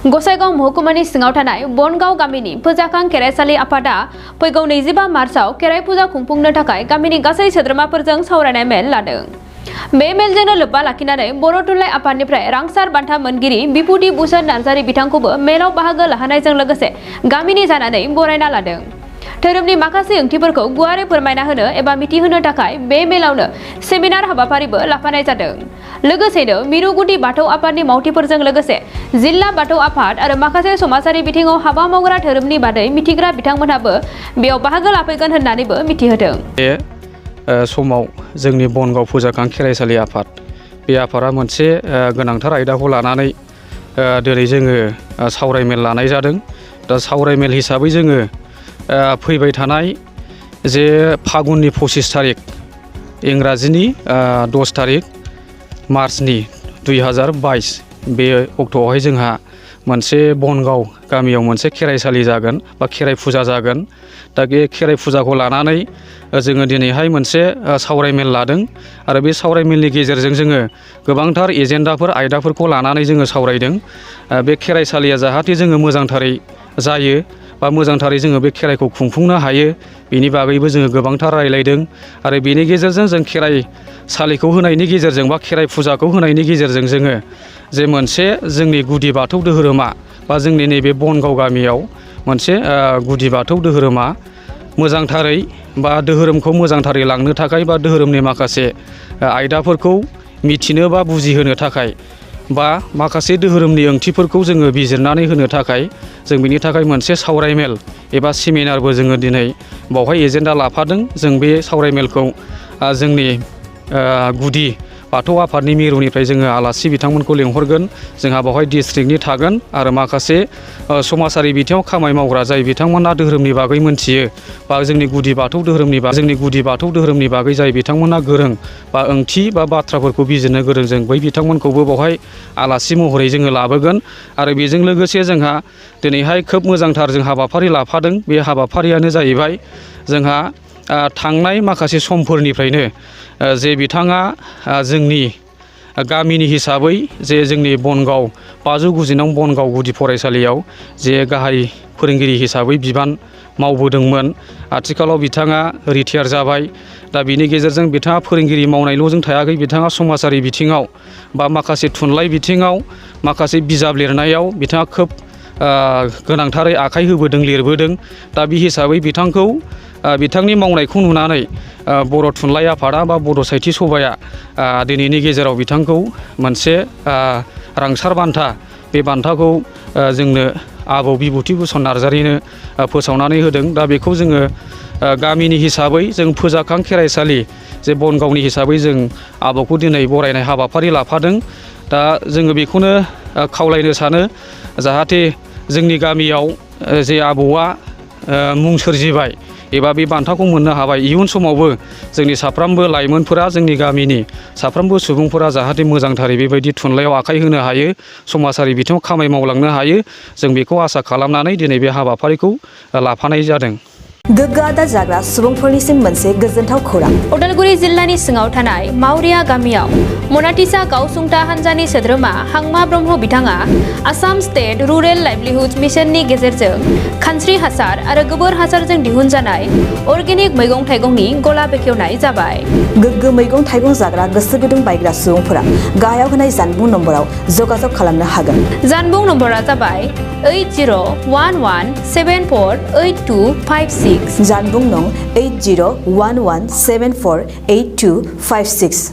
गसाइगाव महकुमानि सिङाव थानाय बनगाव गामिनि फोजाखां खेराइसालि आफादा फैगौ 25 मार्चआव खेराइ फुजा खुंफुंनो थाखाय गामिनि गासै सोद्रोमाफोरजों सावरायनाय मेल लादों। बे मेलजोंनो लोब्बा लाखिनानै बर' थुनलाइ आफादनिफ्राय रांसार बान्था मोनगिरि बिपुति भुषण नार्जारी बिथांखौबो मेलाव बाहागो लाहोनायजों लोगोसे गामिनि जानानै बरायना लादों। धोरोमनि माखासे ओंथिफोरखौ गुवारै फोरमायना होनो एबा मिथिहोनो थाखाय बे मेलावनो सेमिनार हाबाफारिबो लाफानाय जादों। लोगोसेनो मिरु गुदि बाथौ आफादनि मावथिफोरजों लोगोसे जिल्ला बाथौ आफाद आरो माखासे समाजारि बिथिङाव हाबा मावग्रा धोरोमनि बादै मिथिग्रा बिथांमोनहाबो बेयाव बाहागो लाफैगोन होननानैबो मिथिहोदों। बे समाव जोंनि बनगाव फोजाखां खेराइसालि आफाद बे आफादा मोनसे गोनांथार आयदाखौ लानानै दिनै जोङो सावरायमेल लानाय जादों। दा सावरायमेल हिसाबै जोङो फैबाय थानाय जे फागुननि 25 तारिख इंराजिनि 10 तारिख मार्चनि 2022 बे अक्ट'आवहाय जोंहा मोनसे बनगाव गामियाव मोनसे खेराइसालि जागोन बा खेराइ फुजा जागोन। दा बे खेराइ फुजाखौ लानानै जोङो दिनैहाय मोनसे सावरायमेल लादों आरो बे सावरायमेलनि गेजेरजों जोङो गोबांथार एजेन्डाफोर आयदाफोरखौ लानानै जोङो सावरायदों। बे खेराइसालिया जाहाथे जोङो मोजांथारै जायो बा मोजांथारै जोङो बे खेराइखौ खुंफुंनो हायो बेनि बागैबो जोङो गोबांथार रायलायदों आरो बेनि गेजेरजों जों खेराइसालिखौ होनायनि गेजेरजों बा खेराइ फुजाखौ होनायनि गेजेरजों जोङो जे मोनसे जोंनि गुदि बाथौ धोरोमा बा जोंनि नैबे बनगाव गामियाव मोनसे गुदि बाथौ धोरोमा मोजांथारै बा धोरोमखौ मोजांथारै लांनो थाखाय बा धोरोमनि माखासे आयदाफोरखौ मिथिनो बा बुजिहोनो थाखाय बा माखासे धोरोमनि ओंथिफोरखौ जोङो बिजिरनानै होनो थाखाय जों बिनि थाखाय मोनसे सावरायमेल एबा सेमिनारबो जोङो दिनै बावहाय एजेन्डा लाफादों। जों बे सावरायमेलखौ जोंनि गुदि बाथौ आफादनि मिरुनिफ्राय जोङो आलासि बिथांमोनखौ लेंहरगोन। जोंहा बावहाय डिस्ट्रिक्टनि थागोन आरो माखासे समाजारि बिथिङाव खामानि मावग्रा जाय बिथांमोना धोरोमनि बागै मोनथियो बा जोंनि गुदि बाथौ धोरोमनि बागै जाय बिथांमोना गोरों बा ओंथि बा बाथ्राफोरखौ बिजिरनो गोरों जों बै बिथांमोनखौबो बावहाय आलासि महरै जोङो लाबोगोन। आरो बेजों लोगोसे जोंहा दिनैहाय खोब मोजांथार जों हाबाफारि लाफादों। बे हाबाफारियानो जाहैबाय जोंहा थांनाय माखासे समफोरनिफ्रायनो जे बिथाङा जोंनि गामिनि हिसाबै जे जोंनि बनगाव 590 बनगाव गुदि फरायसालियाव जे गाहाय फोरोंगिरि हिसाबै बिबान मावबोदोंमोन। आथिखालाव बिथाङा रिटायार जाबाय। दा बिनि गेजेरजों बिथाङा फोरोंगिरि मावनायल'जों थायाखै, बिथाङा समाजारि बिथिङाव बा माखासे थुनलाइ बिथिङाव माखासे बिजाब लिरनायाव बिथाङा खोब गोनांथारै आखाइ होबोदों, लिरबोदों। दा बे हिसाबै बिथांखौ बिथांनि मावनायखौ नुनानै बर' थुनलाइ आफादा बा बर' साहित्य सभाया दिनैनि गेजेराव बिथांखौ मोनसे रांसार बान्था बे बान्थाखौ जोंनो आबौ बिबुति भुषण नार्जारीनो फोसावनानै होदों। दा बेखौ जोङो गामिनि हिसाबै जों फोजाखां खेराइसालि जे बनगावनि हिसाबै जों आबौखौ दिनै बरायनाय हाबाफारि लाफादों। दा जोङो बेखौनो खावलायनो सानो जाहाथे जोंनि गामियाव जे आबौआ मुं सोरजिबाय एबा बे बान्थाखौ मोननो हाबाय, इयुन समावबो जोंनि साफ्रोमबो लाइमोनफोरा जोंनि गामिनि साफ्रोमबो सुबुंफोरा जाहाथे मोजांथारै बेबायदि थुनलाइयाव आखाइ होनो हायो, समाजारि बिथिङाव खामानि मावलांनो हायो, जों बेखौ आसा खालामनानै दिनै बे हाबाफारिखौ लाफानाय जादों। गोग्गो आदार जाग्रा सुबुंफोरनिसिम मोनसे गोजोनथाव खौरां। उदालगुरि जिल्लानि सिङाव थानाय मावरिया गामियाव मनाटिसा गावसुंथा हान्जानि सोद्रोमा हांमा ब्रह्म बिथाङा आसाम स्टेट रुरेल लाइभलिहुड मिशननि गेजेरजों खानस्रि हासार आरो गोबोर हासारजों दिहुनजानाय अर्गेनिक मैगं थाइगंनि गला बेखेवनाय जाबाय। गोग्गो मैगं थाइगं जाग्रा गोसो गुदुं बायग्रा सुबुंफोरा गाहायाव होनाय जानबुं नम्बराव जगाजग खालामनो हागोन। जानबुं नम्बरा जाबाय 8011748256। जानबुं नं 8011748256।